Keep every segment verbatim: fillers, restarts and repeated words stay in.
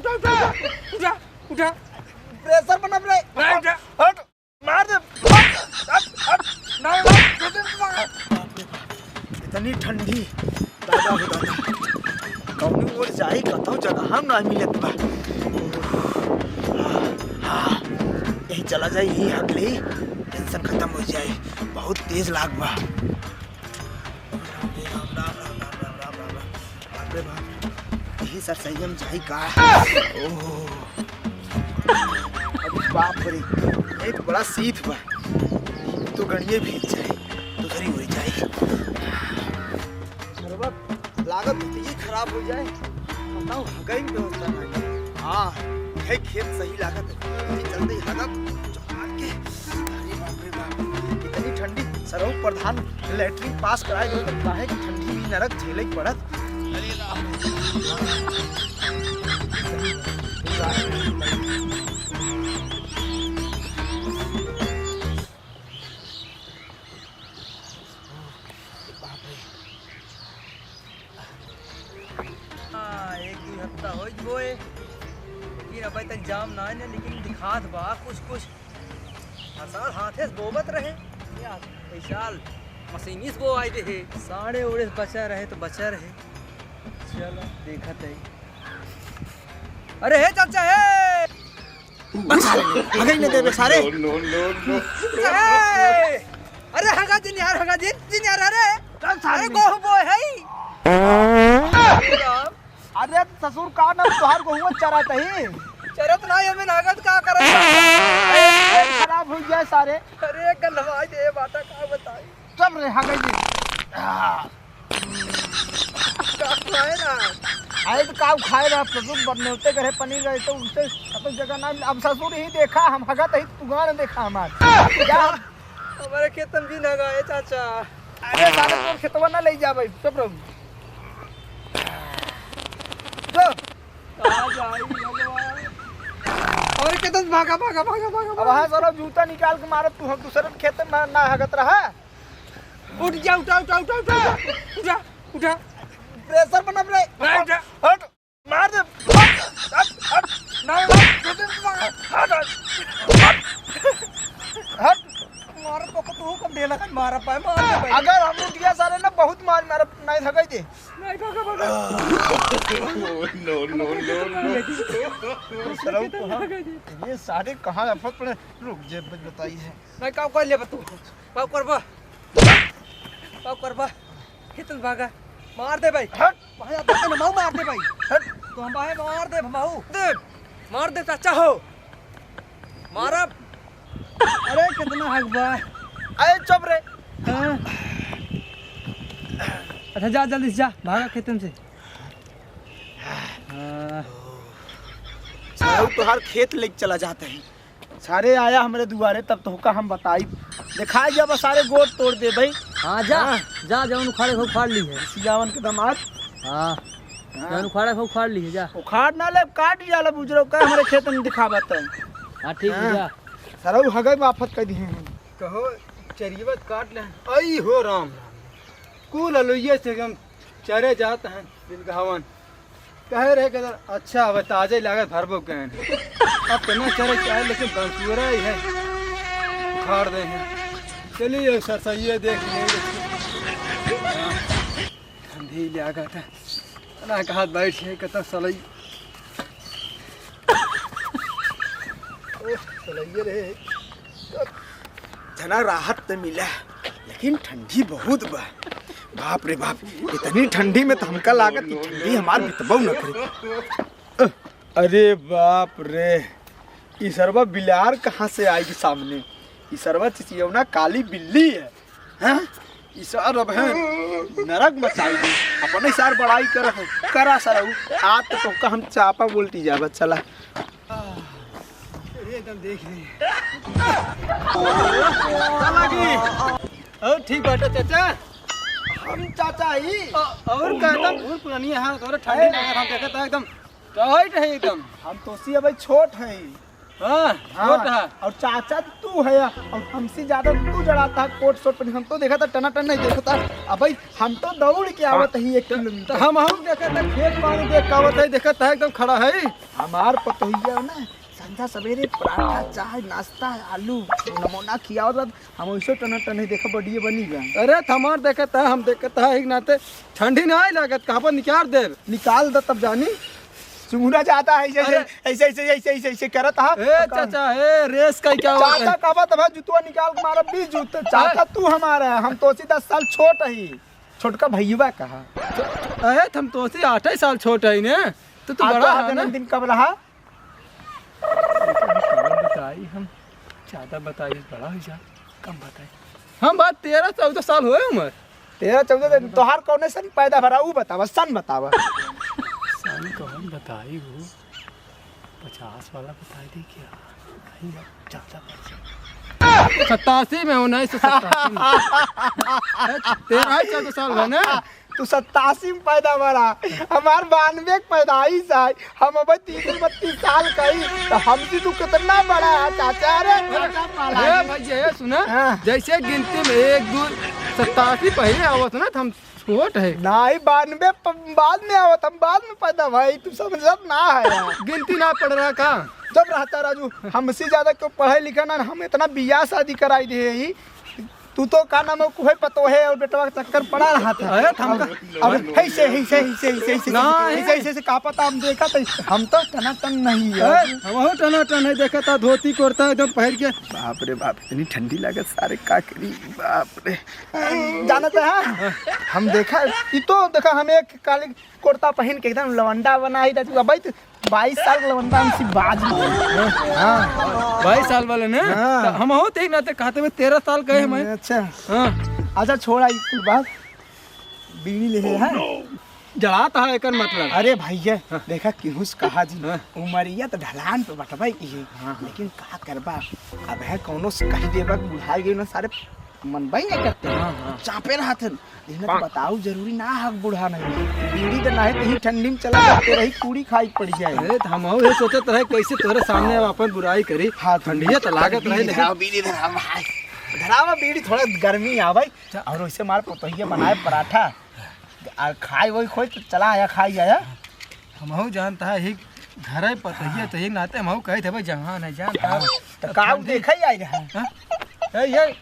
उठा, उठा, उठा। प्रेशर बना रे। नहीं उठा। हट, मार दे। हट, हट, हट। नहीं, नहीं, नहीं। इतनी ठंडी, दादा हो दादा। कौनो ओर जाई, कतौ जगह हम ना मिलत बा। हाँ, यही चला जाई, यही हग ले, टेंशन खत्म हो जाए। बहुत तेज लाग बा। राम रे राम, राम, राम। बाप रे बाप, यही सरसैया में जाई का? ओह। अरे बाप रे, ये तो बड़ा शीत बा। तो गणिये भीज जाए, तो धरी हो जाए। सरवा, लागत तो ये खराब हो जाए। बताओ, हगई में व्यवस्था नहीं है। हाँ, है खेत सही लागत है। ये चलते ही हगब, चौकाट के। अरे बाप रे बाप, इतनी ठंडी। सरऊ प्रधान लैट्रिन पास कराए दो, काहे कि ठंडी भी नरक झेले के पड़त। अरे राम। बाप रे। हाँ, एक दो हफ्ता हो गए, लेकिन अबे तक जाम ना है, लेकिन दिखात बा कुछ कुछ। हर साल हाथे से बोवत रहे, या कई साल मशीनी से बोवाई दे है। साढ़े ओढ़े से बचा रहे तो बचा रहे। चलो, देखत है। अरे हे चाचा, हे! बस सारे, हगई न देबे सारे। No, no, no, no। ए! अरे हगा जिन यार, हगा जिन, जिन यार, अरे। कौन सारे अरे ने? गोहू बोय है। अरे ससुर का ना तोहार गोहुआ चरात ही। चरत ना ये में हगत का करत? अरे, खराब हो जाए सारे। अरे गलवाई दे बाटा का बताई। चुप रे, हगई जी। हाँ। का खाए ना? अरे तो का खाए ना, ससुर बनौते करे पनीर रहे तो उनसे कतौ जगह ना मिला। अब ससुर ही देखा, हम हगत ही तुगान देखा हमार। जा। हमारे खेत में भी ना गए चाचा। अरे सारे तोर खेतवा ना ले जा भाई, चुप रहो। जो। कहाँ जाई भगवान? और खेत में भागा, भागा, भागा, भागा, अब भागा। हाँ साला जूता निकाल के मारत तू, हम दूसरे खेत में ना हगत रहा। उठ जा, उठा, उठा, उठा, उठा, उठा, उठा। प्रेशर बना रे। ए, उठा। हट, मार दे। हट, हट, हट। ना, ना, हट, हट। हट। मार पको तू कम ढेला कन मारा पाए, मार दे भाई। अगर हम उठ गया सारे ना बहुत मार मारब, नहीं थकाई दे। नहीं थका बगा। No, no, no, no। साला तो हम, ये सारे कहाँ आफत पड़े, रुक जे बच बताई है। नहीं का कर ले तू। पाव करबा। पाव करबा। खेतन भागा। मार दे भाई। हट। भाई, अब तक माऊ मार दे भाई। हट। तो हम भाई मार दे, माऊ। दे। मार दे, चाचा हो। मारब। अरे, कितना हक बा। अरे, चुप रे। हाँ। अच्छा, जा, जल्दी से जा। भागा खेतन से। हाँ। साहू, तोहार खेत लेके चला जाता है। सारे आया हमरे दुआरे, तब तोहका हम बताई। दिखाई जब सारे गोड़ तोड़ दे भाई। हाँ, जा, हाँ। जा, जौन उखाड़े के उखाड़ ली है। सियावन के दामाद। हाँ, हाँ। जौन उखाड़े के उखाड़ ली है, जा। उखाड़ ना ले, काट लिया ले बुजरो का हमरे खेत में दिखावत है। हाँ, ठीक है, हाँ। जा। सरऊ हगई में आफत कर दिए हैं। कहो, चरियवा काट ले। आई हो राम राम। कुल अलुइये से एकदम चरे जात हैं, बिलगावन। कहे रहे कि अच्छा, अब ताजे लागत भरबो कहन। अब तो ना चरे चाहे, लेकिन बंसुरा ही है, उखाड़ दे हैं। चलिए, सरसैये देख लेंगे। ठंडी लागत है। ना कहा बैठ है, कतौ सलई। ओह, सलैये रहे। जना राहत त मिला, लेकिन ठंडी बहुत बा। बाप रे बाप, इतनी ठंडी में तो हमका लागत कि ठंडी हमार बितबो न करे। अरे बाप रे, ई सरवा बिलार कहाँ से आई के सामने? ई सरवा चिचियौना काली बिल्ली है। हैं? ई सर अब हैं नरक मचाई दी। अपने सार बड़ाई करत है। करा सरऊ, आज तो तोहका हम चापा बोल्टी जाबा, चला। एकदम देख ले। चला की। और ठीक बाटा चाचा? हम चाचा ही। अ-, और का एकदम भूल पुरानी है, हाँ, तोरे ठंडी अरे। में हम देखत है एकदम टाइट है एकदम। हम तो सी अबे छोट हैं। हाँ, हाँ, छोट है। और चाचा तू है, और हमसे ज्यादा तू जड़ाता है कोट शोट पर। हम तो देखा था टनाटन नहीं देखता। अब भाई, हम तो दौड़ के आवत ही एक किलोमीटर। तो हम हम देखा था खेत पानी देख के आवत है, देखा था एकदम खड़ा है। हमार पतोहिया ना संझा सवेरे पराठा, चाय, नाश्ता, आलू, नमूना खियावत रहत, हम वैसे टनाटन है, देखा बडिये बनी गया। अरे, त हमार देखत है, हम देखत है, एक नाते ठंडी ना आए लागत, कहाँ पर निकाल देब? निकाल द तब जानी। चुमुरा जाता है, ऐसे, अरे। ऐसे, ऐसे, ऐसे, ऐसे, ऐसे करत हा। ए, चाचा, ए, रेस का क्या होता है? चाचा कहबा तब है, जुतवा निकाल के मारा, बीस जूते। चाचा, ए। तू हमारा है, हम तो सी दस साल छोट ही। छोटका भैया कहा। अरे, त हम तो सी आठ ही साल छोट है ने, तो तू आ, बड़ा तो है ना। दिन कब रहा? लेकिन कौन बताई हम, ज्यादा बताई, बड़ा हो जा, कम बताई। हम बात तेरह चौदह साल होए उम्र। तेरह चौदह दिन तोहार कौने सन पैदा भरा, ऊ बतावा, सन बतावा। सन कौन बताई हो, पचास वाला बताई दे क्या? नहीं यार, ज्यादा पड़ जाए। सत्तासी में, उन्नीस सौ सत्तासी में। तेरह चौदह साल है ना? तू सत्तासी में पैदा भरा, हमार बानवे के पैदाइश है, हम अब तीस बत्तीस साल का ही, तो हमसे तू कितना बड़ा है चाचा? अरे चाचा, पाला ए जी। भैया, ए सुना, हाँ। जैसे गिनती में एक, दो, सत्तासी पहले आवत ना, तो हम छोट है। नहीं, बानवे प-, बाद में आवत, हम बाद में पैदा भाई, तू समझत ना है यार। गिनती ना पड़ रहा का? जब रहता राजू, हमसे ज्यादा क्यों पढ़े लिखे ना, हम इतना बियाह शादी कराई दे ही, तू तो का नाम है, कुहे पतोहे और बेटवा के चक्कर पड़ा रहा था। अरे, थमका। अब, अब, हे से, हे से, हे से, हे से, हे से, ना, हे से, हे से, हे से, का पता हम देखा तो, हम तो टनाटन नहीं है। अरे, हमहू टनाटन है, देखा था, धोती कुर्ता एकदम पहन के। बाप रे बाप, इतनी ठंडी लागत, सारे का करी, बाप रे। जानत है, हम देखा, ई तो देखा, हम एक काली कुर्ता पहन के एकदम लवंडा बना ही था, तू अब तो बाईस साल के लवंडा हमसे बाज नहीं। हाँ। बाईस साल वाले ने? हाँ। तो हम हो थे ना, तो कहते हुए तेरह साल गए हम। अच्छा। हाँ। अच्छा, छोड़ा ई कुल बात। बीड़ी ले है? जड़ात है एकर मतलब। अरे भैया, हाँ। देखा केहू से कहा जी, हाँ। उमरिया तो ढलान पे बटबे की है, हाँ, हाँ। लेकिन का करबा, अब है कौनो से कही देबा कि बुढ़ाई गई ना, सारे मनबे नहीं करते। हाँ, हाँ। चापे रहत है। इन्हें तो बताऊ जरूरी ना है, बूढ़ा नहीं। बीड़ी तो नहीं, कहीं ठंडी में चला जाते रही, पूड़ी खाई पड़ जाए। अरे, तो हम ये सोचत रहे, कैसे तोरे सामने अब अपन बुराई करी। हाँ, तो ठंडिया तो लागत रहे, लेकिन धरावा बीड़ी, धरावा भाई। धरावा बीड़ी, थोड़ा गर्मी आवे। अच्छा। और वैसे मार पतोहिया बनाए पराठा। और खाए वही खोई तो चला आया, खाई आया। हमहू जानता है, ही घर है पतोहिया, हाँ। तो ही नाते हमहू कहे थे, भाई, जवान है, जानता है। हाँ। तो अब काम ठंडी देखा ही आई रहा है। हाँ? ए, ये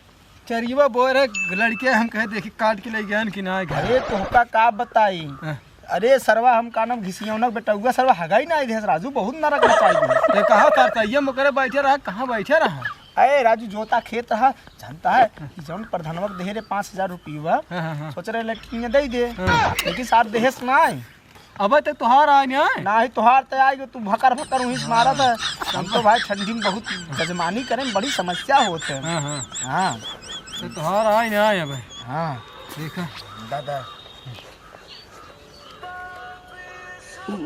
चरियवा बोए रहे लड़के, हम कहे देखी काट के ले गए कि ना घर। अरे तोहका का बताई? हाँ। अरे सरवा, हम का नाम घिसियौनक बेटउआ सरवा हगाई ना आई देस राजू, बहुत नरक मचाई देस। ते कहा था तइये मुकरे बैठे रहा, कहाँ बैठे रहा? अरे राजू, जोता खेत रहा, जानता है कि जौन प्रधानवा के देहे रे पाँच हजार रुपया, हाँ, हाँ, हाँ। सोच रहे लड़कियाँ दे दे, हाँ। लेकिन सार देहेस ना आई। अबे ते तोहार आय ना आय? नाही, तोहार ते आय, तू भकर भकर उहिस मारत है। हम तो भाई ठंडी में बहुत जजमानी करें, बड़ी समस्या होत है। हाँ, हाँ। हाँ। ते तोहार आय ना आय अबे? हाँ। देखा। दादा। No,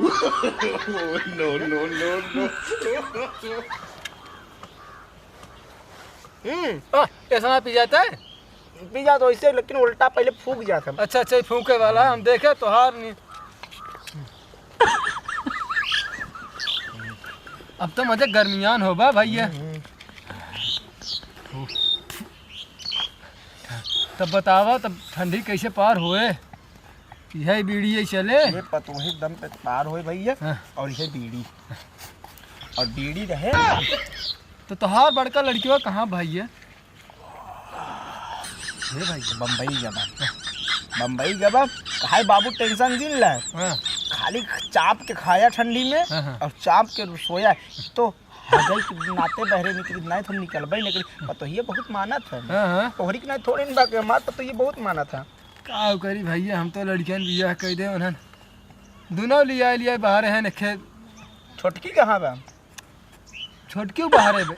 no, no, no। हम्म। आ, ऐसा ना पी जाता है? पी जात वैसे, लेकिन उल्टा पहले फूक जात हम। अच्छा, अच्छा, ये फूके वाला, हम देखे तोहार नहीं। अब तो मजे गर्मियान होबा भैया। हम्म, हम्म। तब बतावा, तब ठंडी कैसे पार होए? यही बीड़ी यही चले? ये पतोहे दम पे पार होए भैया। हाँ। और यही बीड़ी। और बीड़ी रहे। तो तोहार बड़का लड़किया कहाँ भैया? हे भाई, बम्बई गबा। बम्बई गबा, हाय बाबू, tension जिन ले। हाँ। खाली चाप के खाया ठंडी में, हाँ, हाँ। और चाप के सोया, तो हगई के नाते बहरे निकली, नहीं तो हम निकलबे नहीं करी। पतोहिए बहुत मानत है। हाँ, हाँ। तोहरी के नहीं थोड़ी ना बाकी, हमार पतोहिए बहुत मानत है। का करी भैया, हम तो लड़कियन बियाह कर दे उन्हन। दोनों लिया, लिया बाहर है न खेत। छोटकी कहाँ बा? छोटकी बाहर है बे।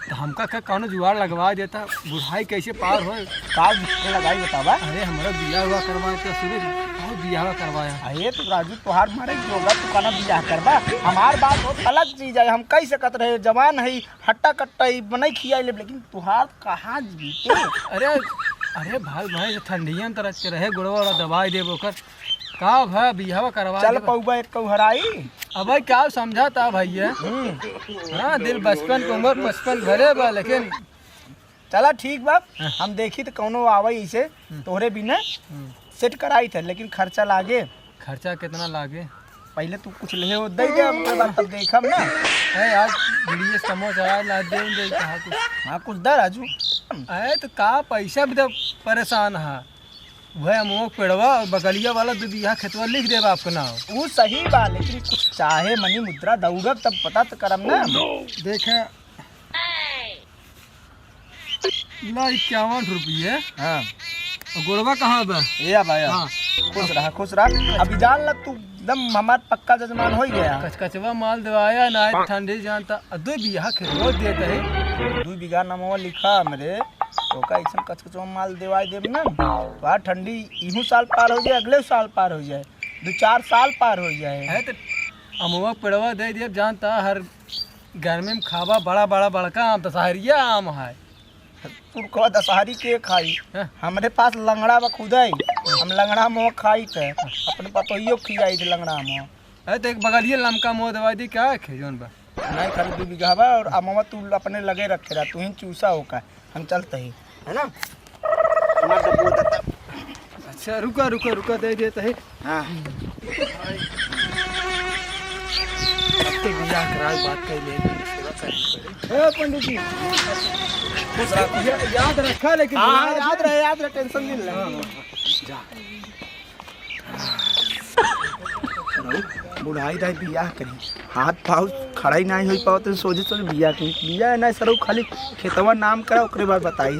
तो हमका का कौनो जुगाड़ लगवा देता, बुढ़ाई कैसे पार होए? का जुगाड़ लगाई बतावा? अरे, हमरा बियाह हुआ करवाए तो सुबह और बियाह करवाया। अरे, तो राजू, तोहार मारे जोगा, तू काना बियाह करबा? हमार बात बहुत अलग चीज है, हम कह सकत रहे, जवान है, हट्टा कट्टा, ई बनई खियाई लेब, लेकिन तोहार कहाँ बीते? अरे, अरे भाई, भाई, ठंडियन तरह के रहे, गोड़वा वाला दवाई देब ओकर। का भा बियाह करवा चल देबा? पउबा एक कहू हराई। अबे का समझा था भइया? हम्म। हाँ, दिल बचपन के उम्र पचपन भले बा, लेकिन चला ठीक बा, हाँ। हम देखी त कउनो आवइ इसे, हम्म। तोहरे बिना हम्म। सेट कराई थे, लेकिन खर्चा लागे। खर्चा कितना लागे? पहिले तू कुछ लेहे हो, दे दे, अब के बाद तब देखब ना। ए, आज बीड़ी समोसा आए, ला दे दे, कहा कुछ। हाँ, कुछ दे राजू। अरे, तो का पैसा भी तो परेशान है। वह अमवा पेड़वा और बगलिया वाला दू बीघा खेतवा लिख देबा आपके नाम। ऊ सही बा, लेकिन कुछ चाहे मनी मुद्रा दौड़ब तब पता तो करब ना। देखे, ला इक्यावन रुपये। हाँ। और गोड़वा कहाँ बा? ये आ भाई। हाँ। खुश रहा, खुश रहा। अभी जान ला तू एकदम हमार पक्का जजमान होइ गया। कचकचवा माल देवाया ना, ठंडी जानता। आ, दू बीघा खेतवा देत है। दू बीघा नमवा लिखा हमरे, ओका ऐसन कचकचवा माल देवाई देब ना, तो आ ठंडी इहू साल पार होइ जाए, अगले साल पार होइ जाए, दू चार साल पार होइ जाए। है तो अमवा पेड़वा दे देब, जानता हर गर्मी में खाबा बड़ा बड़ा बड़का आम, दशहरिया आम है। पुरखवा दशहरी के खाई? हैं? हमरे पास लंगड़ा बा खुदै, हम लंगड़ा मोह खाई थे, अपने पतोहियो खियाई थे लंगड़ा मोह। अरे तो एक बगलिए लमका मोह दवाई दी, क्या है जौन बा? नहीं, खाली दू बीघा बा और अमवा तू अपने लगे रखे रहा, तू ही चूसा होका, हम चलते ही, है ना? हमार डब्बो दत्ता। अच्छा, रुका, रुका, रुका, दे देते हैं। हाँ। अब तो बियाह कराए, बात कर ले, सेवा करनी पड़े। ए, पंडित जी, खुश रहा, खुश रहा। या-, याद रखा, लेकिन हाँ, हाँ, याद रहे, याद रहे, टेंशन नहीं ले। हाँ, हाँ, हाँ, जा। बुढ़ाई दाई बियाह करी, हाथ पाँव खड़ा ही नहीं हो पावत, सोझे सोझे बियाह करी। बियाह नहीं सरऊ, खाली खेतवा नाम करा, ओकरे बाद बताई।